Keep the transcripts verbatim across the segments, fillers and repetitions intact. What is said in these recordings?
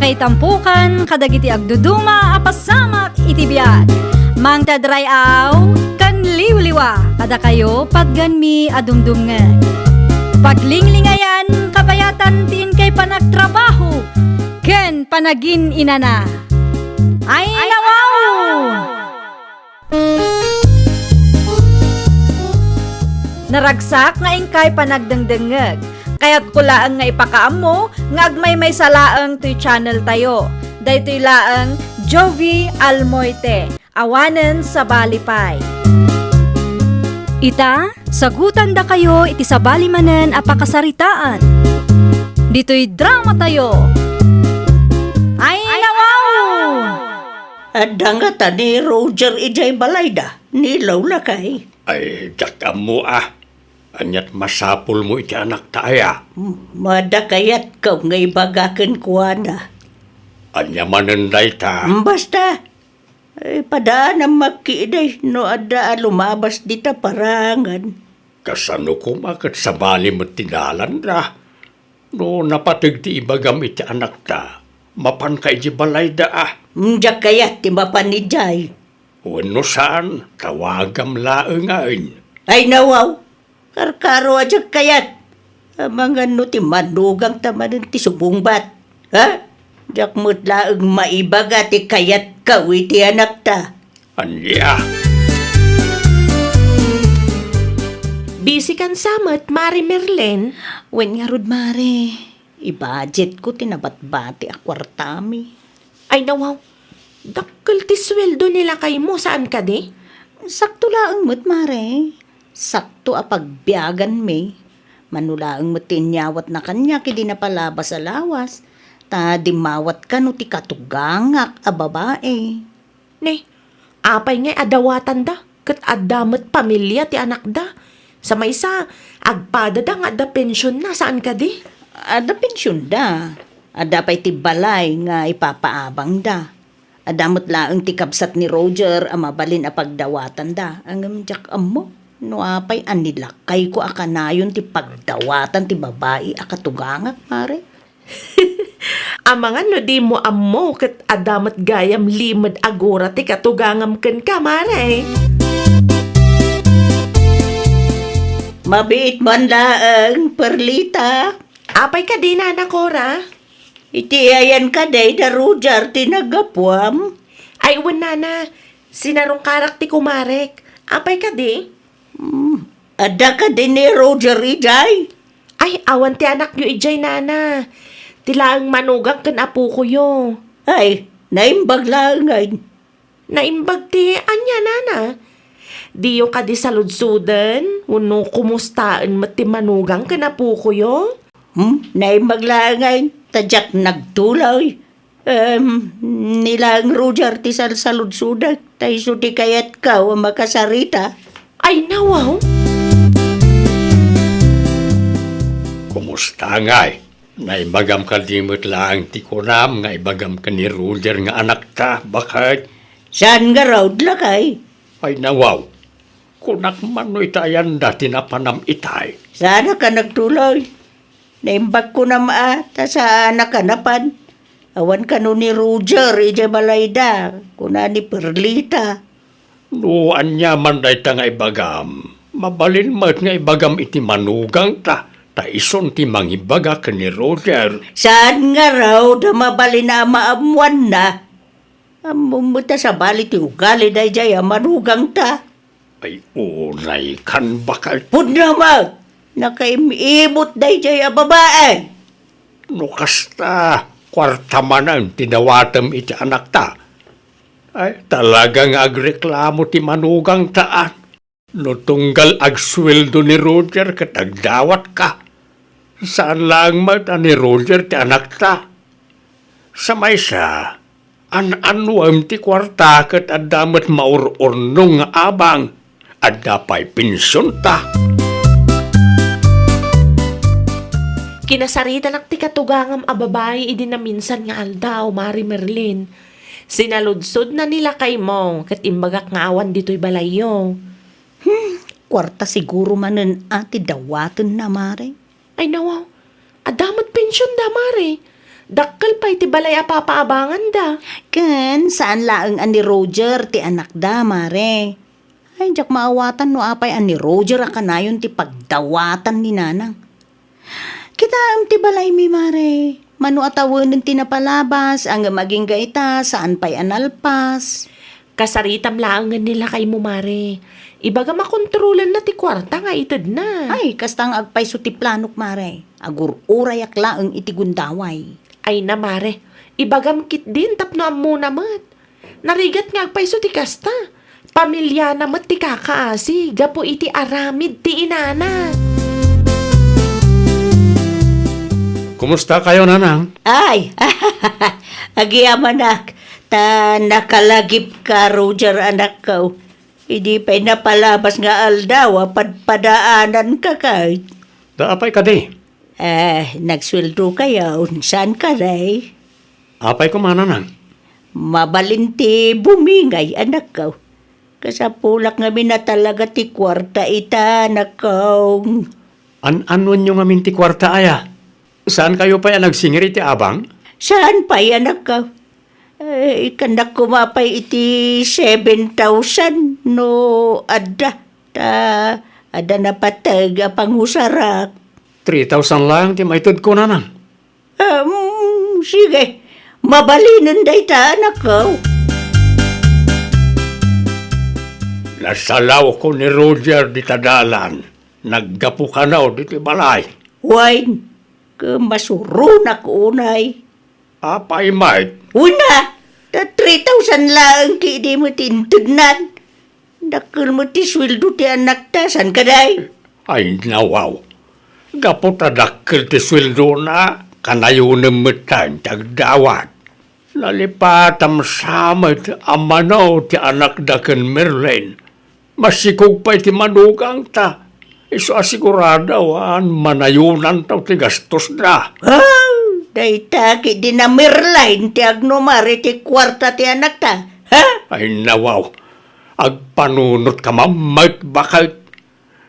Itampukan kadagiti agduduma a pasamak iti biag. Mangted ray-aw ken liwliwa kadakayo patgenmi a dumdumngeg. Paglinglingayan, kabayatan ti inkay panagtrabaho ken panagin-inana. Ay, nawaw! Naragsak nga inkay panagdengdengngeg. Kayatko laeng nga ipakaammo nga agmaymaysa laeng toy channel tayo. Daytoy laeng Jovie Almoite, awanen sabali pay. Ita, sagutandakayo iti sabali manen a pakasaritaan. Ditoy drama tayo. Ay, nawaw! Adda ngata ni Roger idiay balayda, ni Lola kay. Ay, diak ammo a. Aniat masapulmo iti anakta aya? M-, mada kayatko nga ibaga kenkuana. Ania manen dayta? M, basta, ay, padaanam makkiday no adda a lumabas dita parangan. Kasano koma ket sabali met ti dalanda? No napateg ti ibagam iti anakta, mapanka iti balayda a? M, diak kayat ti mapan idiay. Wenno saan, tawagam laengen. Ay, nawaw! Karkaro a diak kayat! Amangan no ti manugangta manen ti subungbat. Ha? Diak met laeng maibaga ti kayatko iti anakta. Ania? Busy kan sa met, Mare Merlin? Wen ngarud, Mare. I-budgetko ti nabatbati a kuartami. Ay, nawaw. Dakkel ti sueldo ni lakaymo, saan kadi? Sakto laeng met, Mare. Sakto a pagbiaganmi. Mano laeng met ti inyawatna kaniak idi napalabas a lawas, ta dimmawat kano ti katugangak a babai. Ne, apay ngay a dawatanda ket adda met pamilia ti anakda? Sa maysa, agpadada nga adda pensionna, saan kadi? Adda pensionda. Adda pay ti balay nga ipapaabangda. Adda met laeng ti kabsat ni Roger a mabalin a pagdawatanda. Ngem diak ammo no apay a ni lakayko a kanayon ti pagdawatan ti babai a katugangak, Mare. Amangan no dimo ammo ket adda met gayam limed a gura ti katugangam kenka, Mare. Mabiit man laeng, Perlita. Apay kadi, Nana Cora? Iti ayan kadi da Roger ti naggapuam? Ay, wen, Nana. Sinarungkarak ti kumarek. Apay kadi? Hmm, adda kadi ni Roger idiay? Ay, awan ti anakyo idiay, Nana. Ti laeng manugang ken apokoyo. Ay, naimbag laengen. Naimbag ti ania, Nana? Diyo kadi saludsoden wenno kumustaen met ti manugang ken apokoyo? Hmm, naimbag laengen, ta diak nagtuloy. Em, ni laeng Roger ti salsaludsodek, ta isu ti kayatko a makasarita. Ay, nawaw! Kumusta ngay? Naibagam kadi met laeng ti kunam nga ibagam ken ni Roger nga anakta, baket? Saan ngarud, lakay? Ay, nawaw. Kunak man no ita ayanda ti napanam itay. Saanak a nagtuloy. Naimbag kunam a, ta saanak a napan. Awan kano ni Roger idiay balayda, kuna ni Perlita. No ania man dayta nga ibagam, mabalin met nga ibagam iti manugangta, ta isun ti mangibaga ken ni Roger. Saan ngarud a mabalin a maammoanna? Ammom met a sabali ti ugali daydiay a manugangta. Ay, unay kan bakal. Pudno met! Nakaim-imot daydiay a babae! No kasta, kuarta manen ti dawatem iti anakta. Ay, talaga nga agreklamo ti manugangta, a. No tunggal agsueldo ni Roger ket agdawatka, saan laeng met a ni Roger ti anakta. Sa maysa, an-annuem ti kuarta ket adda met maur-urnong nga abang, adda pay pensionta. Kinasaritanak ti katugangam a babai idi naminsan nga aldaw, Mari Merlin. Sinaludsodna ni lakaymo ket imbagak nga awan ditoy balayyo. Hmm, kuarta siguro manen a ti dawatenna, Mare. Ay, nawaw. Adda met pensionda, Mare. Dakkel pay ti balay a papaabanganda. Ken saan laeng a ni Roger ti anakda, Mare. Ay, diak maawatan no apay a ni Roger a kanayon ti pagdawatan ni Nanang. Kitaem ti balaymi, Mare. Mano a tawenen ti napalabas, ngem agingga ita, saan pay a nalpas. Kasaritam laengen ni lakaymo, Mare. Ibagam a kontrolenna ti kuarta nga itedna. Ay, kasta nga agpayso ti planok, Mare. Agur-urayak laeng iti gundaway. Ay na, Mare. Ibagam ketdin tapno ammona met. Narigat nga agpayso ti kasta. Pamiliana met ti kakaasi gapu iti aramid ti inana. Kumusta kayo, Nanang? Ay, agyamanak, ta nakalagipka, Roger, anakko. Idi pay napalabas nga aldaw a padpadaananka kay. Da apay kadi? Eh, nagsueldo kayo, saan ka, Ray? Apay ko, Nanang? Mabalin ti bumingay, anakko. Kasapulak ngamin a talaga ti kuarta ita, anakko. An-anonyo ngamin ti kuarta, aya? Saan kayo pay a nagsingir iti abang? Saan pay, anakko? Eh, ikannak koma pay iti seven thousand no adda. Ta, adda napateg a pangusarak. Three thousand lang ti maitedko, Nanang. Um, sige. Mabalinen dayta, anakko. Nasalawko ni Roger dita dalan. Naggapu kano diti balay. Wen, ket masuronak unay. Apay met? Una, ta three thousand laeng ti idi met intednan. Dakkel met ti sueldo ti anakta, saan kadi? Ay, nawaw. Gapu ta dakkel ti sueldona, kanayonem met ti agdawat. Nalipatam sa met a mano ti anakda ken Merlin. Masikog pay ti manugangta. Isu a sigurado a manayonanto ti gastosda. Ah, dayta ketdi ni Merlin ti agnumar iti kuarta ti anakta, ha? Ay, nawaw. Agpanunotka met, baket.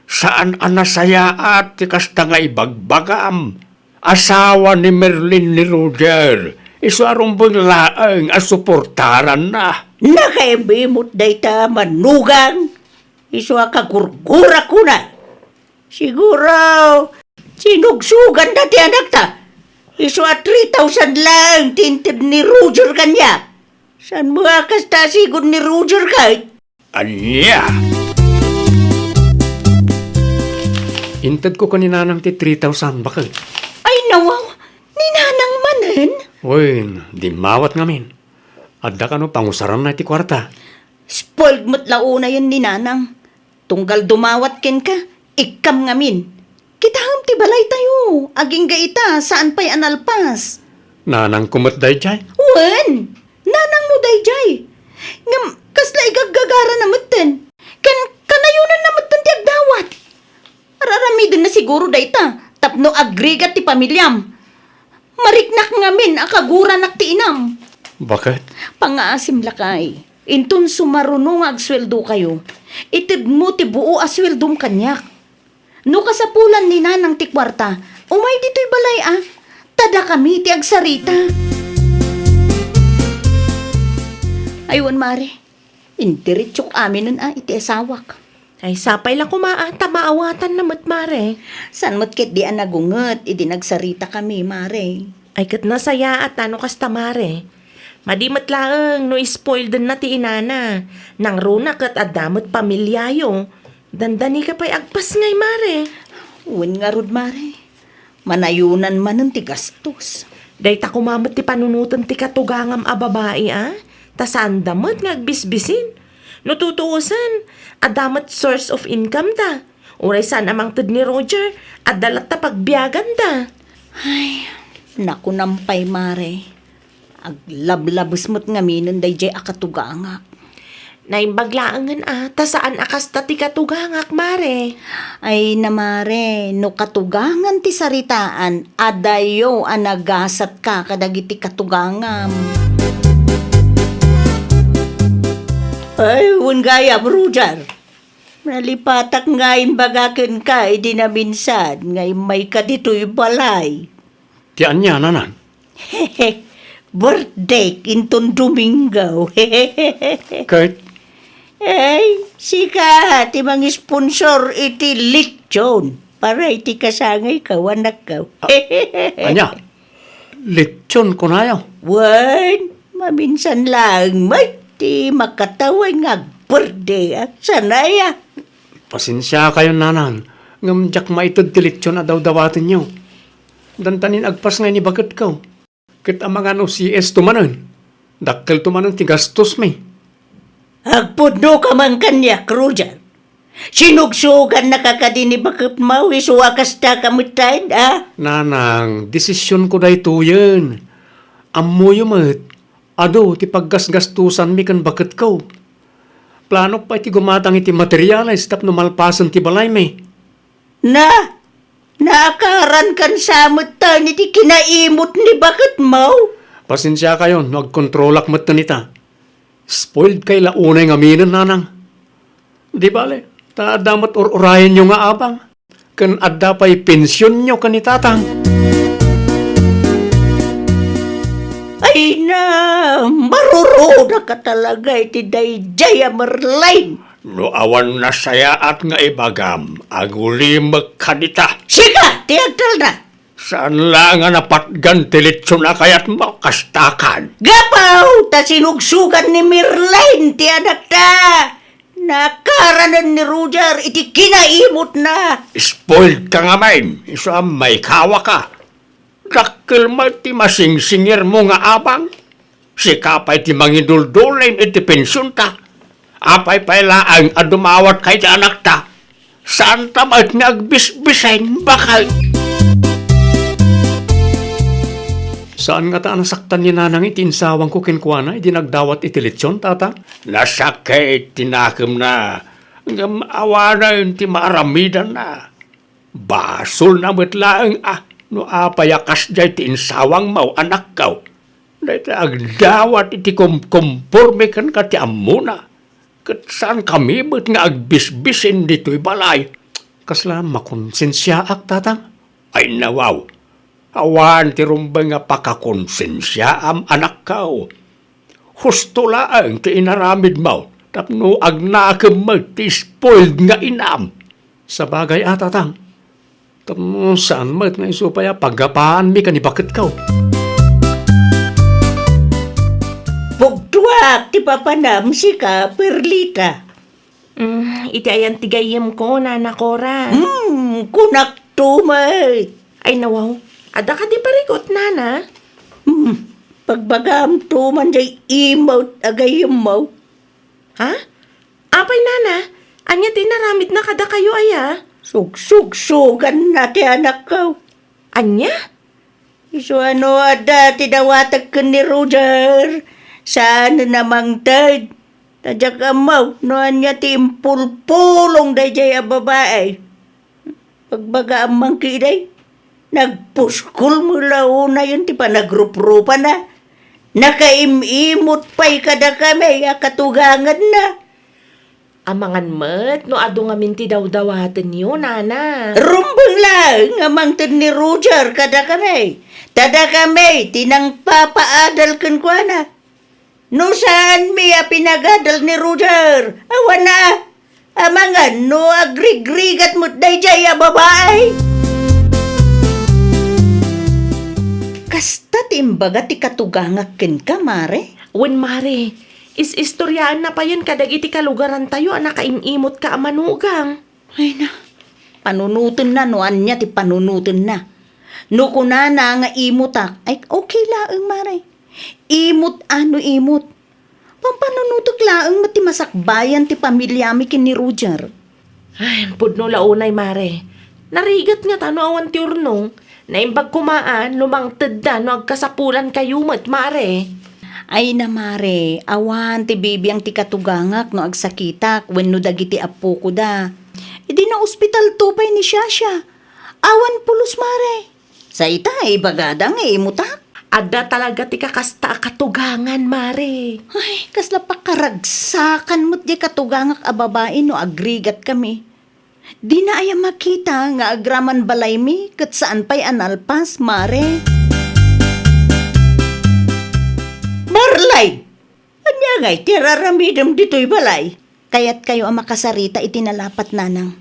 Saan a nasayaat ti kasta nga ibagbagam. Asawa ni Merlin ni Roger, isu a rumbeng laeng a suportaranna. Nakaimimot dayta a manugang, isu a kagurgurak unay. Siguro, sinugsuganda ti anakta. Isu a three thousand laeng ti inted ni Roger kaniak. Saan mo a kasta sigud ni Roger kay? Ania? Intedko ken ni Nanang ti three thousand, baket. Ay, nawaw, ni Nanang manen? Wen, dimmawat ngamin. Adda kano pangusaranna iti kuarta. Spoiled met la unayen ni Nanang. Tunggal dumawat kenka, ikkam ngamin. Kitaem ti balaytayo, agingga ita, saan pay a nalpas. Nanangko met daydiay? Wen, nanangmo daydiay. Ngem, kasla igaggagara na metten. Ken, kanayonan na metten ti agdawat. Ar-aramidenna siguro dayta, tapno agrigat ti pamiliam. Mariknak ngamin a kaguranak ti inam. Baket? Pangaasim lakay. Inton sumaruno nga agsueldokayo, itedmo ti buo a sueldom kaniak. No kasapulan ni Nanang ti kuarta, umay ditoy balay a, ta dakami ti agsarita. Ay wen, Mare. Indiretsok aminen a iti asawak. Ay, sapay la koma a, ta maawatanna met, Mare. Saan met ketdi a nagunget idi nagsaritakami, Mare? Ay, ket nasayaat a no kasta, Mare. Madi met laeng no spoiledenna ti inana. Nangruna ket adda met pamiliayo. Dandanika pay agpasngay, Mare. Wen ngarud, Mare. Manayonan manen ti gastos. Dayta koma met ti panunoten ti katugangam a babai, a? Ta saanda met nga agbisbisin. No tutuosen, adda met source of income da. Uray saan a mangted ni Roger, adda latta pagbiaganda. Ay, nakunam pay, Mare. Aglablabes met ngaminen daydiay a katugangak. Naimbag laengen a, ta saan a kasta ti katugangak, Mare. Ay na, Mare, no katugangan ti saritaan, adayo a nagasatka kadagiti katugangam. Ay, wen gayam, Roger. Nalipatak nga imbaga kenka idi naminsan nga immayka ditoy balay. Ti ania, Nanang? Birthday inton Domingo. Ket? Ay, sika ti mangisponsor iti lechon para iti kasangayko, anakko. Ania? Lechon kunayo? Wen, maminsan laeng met ti makatawen nga ag-birthday, a? Saan aya? Pasensiakayon, nanang, ngem diak maited ti lechon a dawdawatenyo. Dandanin agpasngay ni baketko. Ket amangan no C S to manen, dakkelto manen ti gastosmi. Agpudnoka man kaniak, Roger. Sinugsugannaka kadi ni baketmo isu a kasta ka metten, a? Nanang, desisionko daytoyen. Ammoyo met, adu ti paggasgastosanmi ken baketko. Planok pay ti gumatang iti materials tapno malpasen ti balaymi. Na, naakarankan sa metten iti kinaimot ni baketmo? Pasensiakayon no agkontrolak metten ita. Spoiled kay la unay ngaminen, nanang. Di bale, ta adda met ur-urayenyo nga abang. Ken adda pay pensionyo ken ni tatang. Ay na, maruruda ka talaga iti daydiay a Merlin. No awan nasayaat nga ibagam, agulimek kadita. Sika ti agtalna. Saan la nga napatgan ti lechon a kayatmo, kastakan? Gapu ta sinugsugan ni Merlin ti anakta. Nakaranen ni Roger iti kinaimotna. Spoiled ka ngamin, isu a maikawaka. Dakkel met ti masingsingirmo nga abang. Sika pay ti mangiduldulin iti pensionta. Apay pay laeng a dumawat ka iti anakta? Saanta met nga agbisbisen, baket? Saan ngata a nasaktan ni nanang iti insawangko kenkuana idi nagdawat iti lechon, tatang? Nasakit ti nakemna, ngem awanen ti maaramidanna. Basolna met laeng a no apay a kasdiay ti insawangmo, anakko. Dayta agdawat iti kumkomporme kenka ti ammona, ket saankami met nga agbisbisen ditoy balay. Kasla makonsensiaak, tatang? Ay, nawaw. Awan ti rumbeng a pakakonsensiaam, anakko. Husto laeng ti inaramidmo tapno agnakem met ti spoiled nga inam. Sabagay a, tatang. Tapno saan met nga isu pay a paggapaanmi ken ni baketko. Pugtuak ti papanam, sika, Perlita. Mm, iti ayan ti gayyemko, Nana Cora? Hmm, kunakto met. Ay, nawaw. Adda kadi parigot, Nana? Hmm, pagbagaamto man jay imot a gayyemmo. Ha? Apay, Nana? Ania ti inaramidna kadakayo aya? Sugsugsuganna ti anakko. Ania? Isu a no adda ti dawatek ken ni Roger, saanen a mangted. Ta diak ammo no ania ti impulpulong daydiay a babai. Pagbagaam man ketdi, nagpuskol met la unayen ti panagruprupana. Nakaim-imot pay kadakami a katuganganna. Amangan met no adu ngamin ti dawdawatenyo, Nana. Rumbeng laeng a mangted ni Roger kadakami. Ta dakami ti nangpapaadal kenkuana. No saanmi a pinagadal ni Roger, awan a. Amangan no agrigrigat met daydiay a babai. Kasta ti imbaga ti katugangak kenka, Mare? Wen, Mare. Is-istoriaanna payen kadagiti kalugarantayo a nakaim-imotka a manugang. Ay na, panunotenna no ania ti panunotenna. No kunana nga imotak, ay okay laeng, Mare. Imot a no imot. Pampanunotek laeng met ti masakbayan ti pamiliami ken ni Roger. Ay, pudno la unay, Mare. Narigat ngata no awan ti urnong. Naimbag koma a no mangtedda no agkasapulankayo met, Mare. Ay na, Mare, awan ti bibiang ti katugangak no agsakitak wenno dagiti appokoda. Idi naospitalto pay ni Shasha. Awan pulos, Mare. Sa ita, ibagada nga imotak? Adda talaga ti kakasta a katugangan, Mare. Ay, kasla pakaragsakan met diay katugangak a babai no agrigat kami. Dina aya makita nga agraman balaymi ket saan pay a nalpas, Mare. Perline, ania ngay ti ar-aramidem ditoy balay? Kayatkayo a makasarita iti nalapat, Nanang?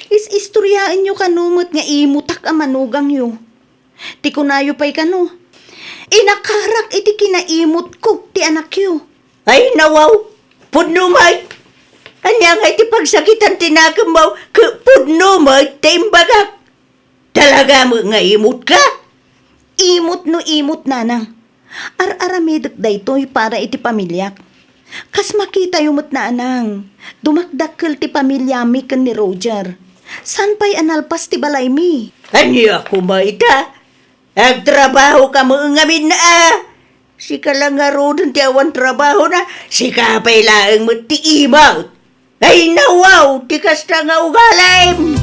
Is-istoriaenyo kano met nga imutak a manugangyo. Ti kunayo pay kano, inakarak iti kinaimutko ti anakyo. Ay, nawaw! Pudno met! Ania ngay ti pagsakitan ti nakemmo ket pudno met ti imbagak? Talaga met nga imutka? Imut no imut, Nanang. Ar-aramidek daytoy para iti pamiliak. Kas makitayo met, Nanang, dumakdakkel ti pamiliami ken ni Roger. Saan pay a nalpas ti balaymi? Ania koma ita? Agtrabaho ka met ngamin a? Sika la ngaruden ti awan trabahona, sika pay laeng met ti imut. Ay, nawaw ti kasta nga ugalim!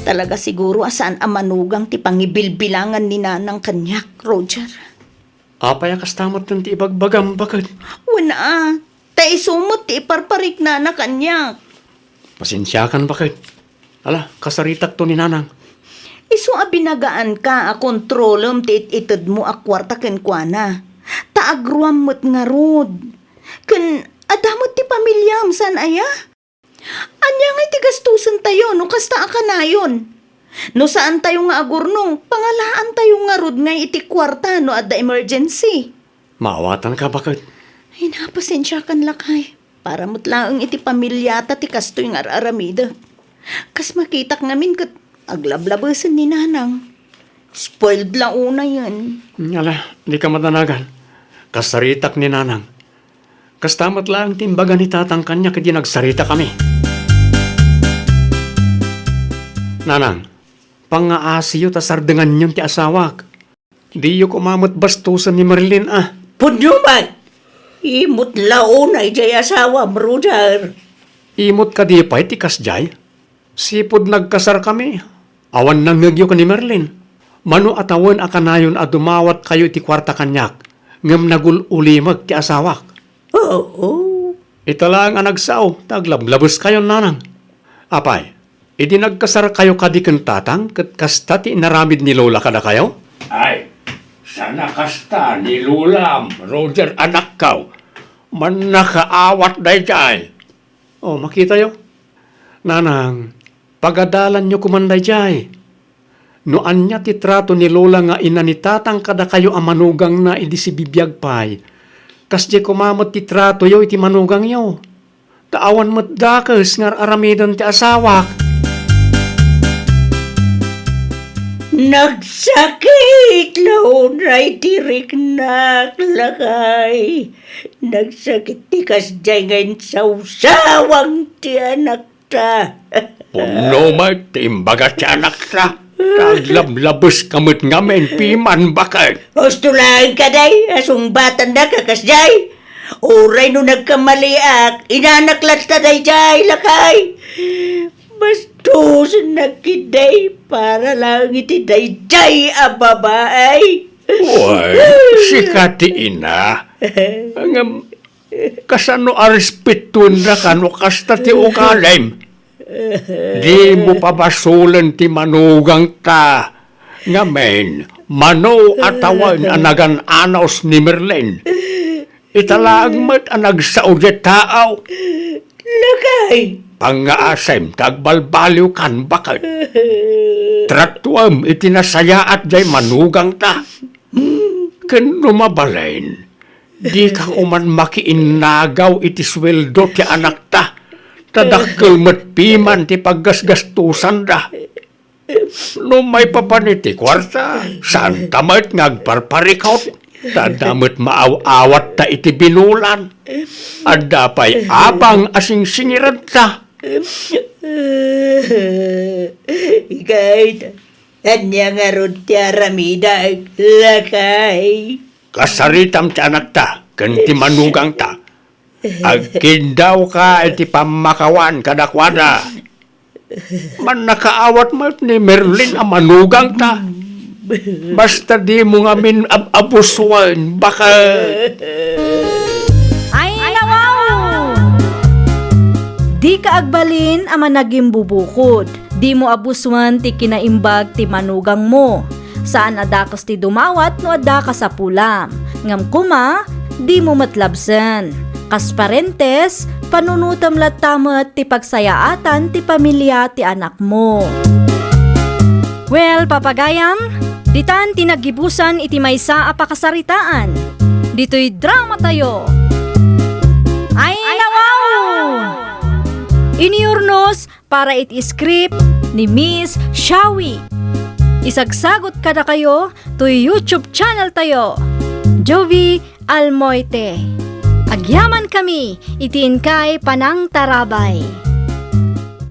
Talaga siguro a saan a manugang ti pangibilbilangan ni Nanang kaniak, Roger. Apay a kasta met ti ibagbagam, baket? Wen a, ta isu met ti iparpariknana kaniak. Pasensiakan, baket. Ala, kasaritakto ni Nanang. Isu a binagaanka a kontrolem ti it-itedmo a kuarta kenkuana. Ta agruam met ngarud. Ken adda met ti pamiliam, saan aya? Ania ngay ti gastusentayo no kasta a kanayon? No saantayo nga agurnong, pangalaantayo ngarud ngay iti kuarta no adda emergency. Maawatanka, baket? Ay, napasensiakan, lakay. Para met laeng iti pamiliata ti kastoy nga ar-aramidek. Kas makitak ngamin ket aglablabesen ni Nanang. Spoiled la unayen. Ala, dika madanagan. Kasaritak ni Nanang. Kasta met laeng ti imbaga ni Tatang kaniak idi nagsaritakami. Nanang, pangngaasiyo ta sardenganyon ti asawak. Diyo koma met bastosen ni Merlin a. Pudno met! Imut la unay diay asawam, Roger. Imut kadi pay ti kasdiay? Sipud nagkasarkami, awan nangngegyo ken ni Merlin. Mano a tawen a kanayon a dumawatkayo iti kuarta kaniak, ngem nagul-ulimek ti asawak. Oo. Ita laeng a nagsao, ta aglablabeskayon, Nanang. Apay, idi nagkasarkayo kadi ken Tatang, ket kasta ti inaramid ni Lola kadakayo? Ay, saan a kasta ni Lolam, Roger, anakko. Mannakaawat daydiay. O, makitayo. Nanang, pagadalanyo koman daydiay. No ania ti trato ni Lola nga ina ni Tatang kadakayo a manugangna idi sibibiag pay, kasdiay koma met ti tratoyo iti manugangyo. Ta awan met dakes nga ar-aramiden ti asawak. Nagsakit la unay ti riknak, lakay. Nagsakit ti kasdiay nga insawsawang ti anakta. Pudno met ti imbaga ti anakta. Ta aglablabeska met ngamin, piman, baket. Husto laeng kadi a sungbatannaka kasdiay. Uray no nagkamaliak, inanak latta daydiay, lakay. Bastosennak ketdi para laeng iti daydiay a babai. Uy, sika ti ina. Ngem, kasano a respetuen daka no kasta ti ugalim? Dimo pabasolen ti manugangta. Ngamin, mano a tawen a nagan-anos ni Merlin? Ita laeng met a nagsao diay tao. Lakay! Pangngaasim ta agbalbaliwkan, baket. Tratuem iti nasayaat diay manugangta. Ken no mabalin, dika koman makiinnagaw iti sueldo ti anakta, ta dakkel met piman ti paggasgastusanda. No maipapan iti kuarta, saanta met nga agparparikut, ta adda met maaw-awatta iti binulan. Adda pay abang a singsingiranta. Ikay, ania ngarud ti aramidek, lakay? Kasaritam ti anakta ken ti manugangta. Agkiddawka iti pammakawan kadakuada. Mannakaawat met ni Merlin a manugangta. Basta dimo ngamin ab-abusuen, baket. Ay, nawaw! Dika agbalin a managimbubukod. Dimo abusuen ti kinaimbag ti manugangmo. Saan a dakes ti dumawat no adda kasapulam. Ngem koma, dimo met labsen. Kas parentes, panunotem latta met ti pagsayaatan ti pamilia ti anakmo. Well, papagayam, ditan ti naggibusan iti maysa a pakasaritaan. Ditoy dramatayo. Ay, nawaw! Iniurnos para iti script ni Miss Shawi. Isagsagot kadakayo toy YouTube channel tayo, Jovie Almoite. Agyaman kami iti inkay panangtarabay.